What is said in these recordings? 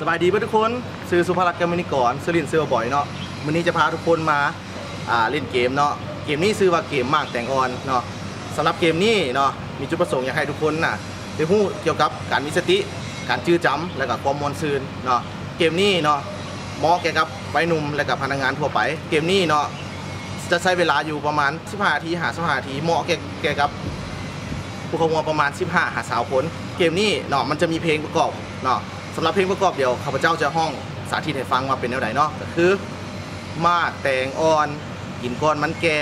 ສະບາຍດີເບິດທຸກຄົນ, ຊື່ສຸພາລັດ ແກ້ວມະນີກອນ, ຊື່ຫຼິ້ນຊື່ວ່າບອຍເນາະ. ມື້ນີ້ຈະພາທຸກຄົນມາ ອ່າ ຫຼິ້ນເກມເນາະ. ເກມນີ້ຊື່ວ່າເກມໝາກແຕງອ່ອນເນາະ. ສຳລັບເກມນີ້ເນາະ ມີຈຸດປະສົງຢາກໃຫ້ທຸກຄົນນະ ໄດ້ຮູ້ກ່ຽວກັບການມີສະຕິ, ການຈື່ຈຳ ແລະກະຄວາມມ່ວນຊື່ນເນາະ. ເກມນີ້ເນາະ ເໝາະແກ່ກັບໄວໜຸ່ມ ແລະກະພະນັກງານທົ່ວໄປ. ເກມນີ້ເນາະ ຈະໃຊ້ເວລາຢູ່ປະມານສິບຫ້ານາທີຫາຊາວຫ້ານາທີ, ເໝາະແກ່ ແກ່ກັບຜູ້ເຂົ້າຮ່ວມປະມານສິບຫ້າຫາຊາວຄົນ. ເກມນີ້ເນາະ ມັນຈະມີເພງປະກອບເນາະ. ສຳລັບເພງປະກອບ ດຽວຂ້າພະເຈົ້າຈະຮ້ອງສາທິດໃຫ້ຟັງວ່າເປັນແນວໃດເນາະ, ກໍຄື ໝາກແຕງອ່ອນ ກິນກ່ອນມັນແກ່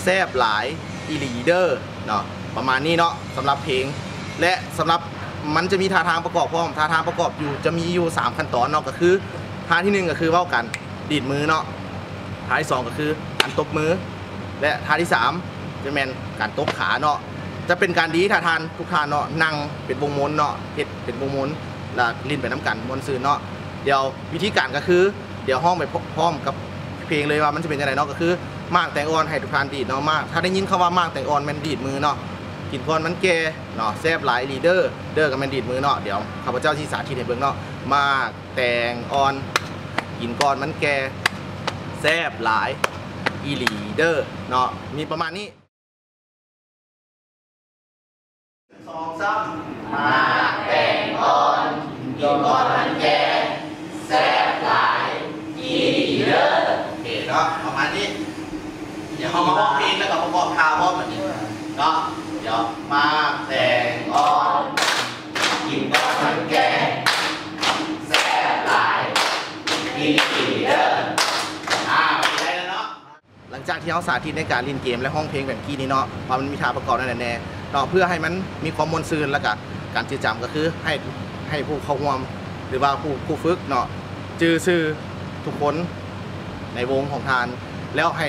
ແຊບຫຼາຍອີ່ຫຼີເດີເນາະ. ປະມານນີ້ເນາະ ສຳລັບເພງ ແລະ ສຳລັບ ມັນຈະມີທ່າທາງປະກອບພ້ອມ. ທ່າທາງປະກອບຢູ່ ຈະມີຢູ່ສາມຂັ້ນຕອນເນາະ, ກໍຄື ທ່າທີໜຶ່ງກໍຄືເວົ້າກັນ ດີດມືເນາະ, ທ່າທີສອງກໍຄືການຕົບມື ແລະ ທ່າທີສາມຈະແມ່ນການຕົບຂາເນາະ. ຈະເປັນການດີຖ້າທ່ານ ທຸກທ່ານເນາະ ນັ່ງເປັນວົງມົນເນາະ, ເຮັດເປັນວົງມົນ ແລະ ຫຼິ້ນໄປນຳກັນມ່ວນຊື່ນເນາະ. ດຽວວິທີການກໍຄື ດຽວຮ້ອງໄປພ້ອມກັບເພງເລີຍວ່າມັນຈະເປັນຈັ່ງໃດເນາະ. ກໍຄືໝາກແຕງອ່ອນໃຫ້ທຸກທ່ານດີດເນາະ, ໝາກ ຖ້າໄດ້ຍິນຄຳວ່າໝາກແຕງອ່ອນແມ່ນດີດມືເນາະ, ກິນກ່ອນມັນແກ່ເນາະ, ແຊບຫຼາຍອີ່ຫຼີເດີ, ເດີກໍແມ່ນດີດມືເນາະ. ດຽວຂ້າພະເຈົ້າຊິສາທິດໃຫ້ເບິ່ງເນາະ, ໝາກ ແຕງອ່ອນ ກິນກ່ອນມັນແກ່ ແຊບຫຼາຍອີ່ຫຼີເດີເນາະ. ມີປະມານນີ້ ສອງ ສາມ ໝາກແຕງອ່ອນ ກິນກ່ອນມັນແກ່ ແຊບຫຼາຍອີ່ຫຼີເດີ. ໂອເຄເນາະ ປະມານນີ້. ດຽວເຮົາມາຮ້ອງເພງ ແລ້ວກໍປະກອບທ່າພ້ອມບັດນີ້ເນາະ. ດຽວ ໝາກແຕງອ່ອນ ກິນກ່ອນມັນແກ່ ແຊບຫຼາຍອີ່ຫຼີເດີ. ອ່າ ໄດ້ແລ້ວເນາະ. ຫຼັງຈາກທີ່ເຮົາສາທິດໃນການຫຼິ້ນເກມ ແລະ ຮ້ອງເພງແບບກີ້ນີ້ເນາະ ວ່າມັນມີທ່າປະກອບແນວໃດແດ່ເນາະ, ເພື່ອໃຫ້ມັນມີຄວາມມ່ວນຊື່ນ ແລ້ວກະການຈື່ຈຳ ກໍຄືໃຫ້ ໃຫ້ຜູ້ເຂົ້າຮ່ວມ ຫຼືວ່າຜູ້ ຜູ້ຝຶກເນາະ ຈື່ຊື່ທຸກຄົນໃນວົງຂອງທ່ານ ແລ້ວໃຫ້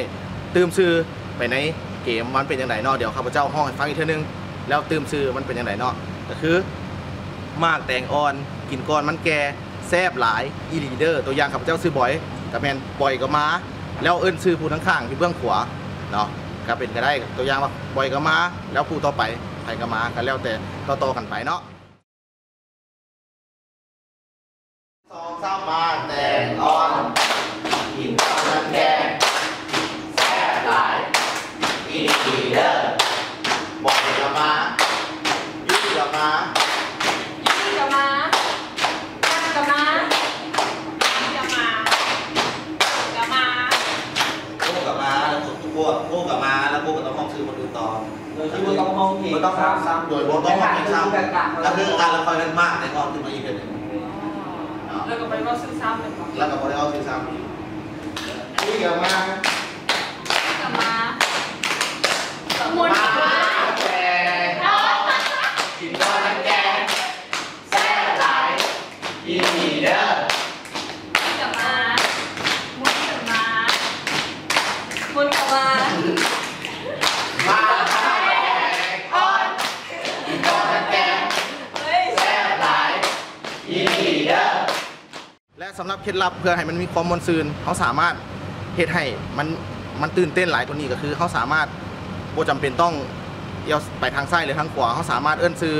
ຕື່ມຊື່ໄປໃນເກມວ່າມັນເປັນຈັ່ງໃດເນາະ. ດຽວຂ້າພະເຈົ້າຮ້ອງໃຫ້ຟັງອີກເທື່ອໜຶ່ງ ແລ້ວຕື່ມຊື່ມັນເປັນຈັ່ງໃດເນາະ. ກໍຄື ໝາກແຕງອ່ອນ ກິນກ່ອນມັນແກ່ ແຊບຫຼາຍອີ່ຫຼີເດີ. ຕົວຢ່າງ ຂ້າພະເຈົ້າຊື່ບອຍ ກໍແມ່ນບອຍກໍມາ ແລ້ວເອີ້ນຊື່ຜູ້ທາງຂ້າງທີ່ເບື້ອງຂວາເນາະ ກໍເປັນໄປໄດ້. ຕົວຢ່າງວ່າ ບອຍກໍມາ ແລ້ວຜູ້ຕໍ່ໄປໃຜກໍມາ ກໍແລ້ວແຕ່ຕໍ່ໆກັນໄປເນາະ. ສອງ ສາມ ໝາກແຕງອ່ອນ ກິນກ່ອນມັນແກ່ ແຊບຫຼາຍອີ່ຫຼີເດີ. ບອຍກໍມາ ຢູ້ຍກໍມາ ຢູ້ຍກໍມາ ກັນກໍມາ ກັນກໍມາ ກັນກໍມາ ໂກກໍມາ ແລ້ວໂກ ໂກກໍມາ ແລ້ວໂກກໍຕ້ອງຮ້ອງຊື່ຄົນອື່ນຕໍ່. ໂດຍທີ່ບໍ່ຕ້ອງຮ້ອງເພງ ບໍ່ຕ້ອງຮ້ອງຊ້ຳ ໂດຍບໍ່ຕ້ອງຮ້ອງເພງຊ້ຳ ກໍຄື ອ່າ ແລ້ວຄ່ອຍເອີ້ນໝາກແຕງອ່ອນຂຶ້ນມາອີກເທື່ອໜຶ່ງເນາະ ແລ້ວກໍບໍ່ໄດ້ເວົ້າຊື່ຊ້ຳແມ່ນບໍ່ ແລ້ວກໍບໍ່ໄດ້ເວົ້າຊື່ຊ້ຳອີກ. ຄຸຍກັບມາ ກັບມາ ໝາກແຕງອ່ອນ ກິນກ່ອນມັນແກ່ ແຊບຫຼາຍອີ່ຫຼີເດີ. ກັບມາ ໝູນກັບມາ ໝູນກັບມາ ໝາກແຕງອ່ອນ ກິນກ່ອນມັນແກ່ ເຮີ້ຍ ແຊບຫຼາຍອີ່ຫຼີເດີ. ແລະ ສຳລັບເຄັດລັບເພື່ອໃຫ້ມັນມີຄວາມມ່ວນຊື່ນ ເຮົາສາມາດເຮັດໃຫ້ມັນ ມັນຕື່ນເຕັ້ນຫຼາຍກວ່ານີ້ ກໍຄືເຮົາສາມາດ ບໍ່ຈຳເປັນຕ້ອງ ອຽວໄປທາງຊ້າຍ ຫຼື ທາງຂວາ, ເຮົາສາມາດເອີ້ນຊື່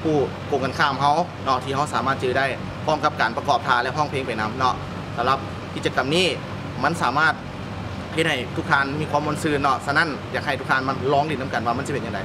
ຜູ້ກົງກັນຂ້າມເຮົາເນາະ ທີ່ເຮົາສາມາດຈື່ໄດ້ ພ້ອມກັບການປະກອບທ່າ ແລະ ຮ້ອງເພງໄປນຳເນາະ. ສຳລັບກິດຈະກຳນີ້ ມັນສາມາດເຮັດໃຫ້ທຸກທ່ານມີຄວາມມ່ວນຊື່ນເນາະ. ສະນັ້ນ ຢາກໃຫ້ທຸກທ່ານມາລອງຫຼິ້ນນຳກັນວ່າມັນຊິເປັນຈັ່ງໃດ.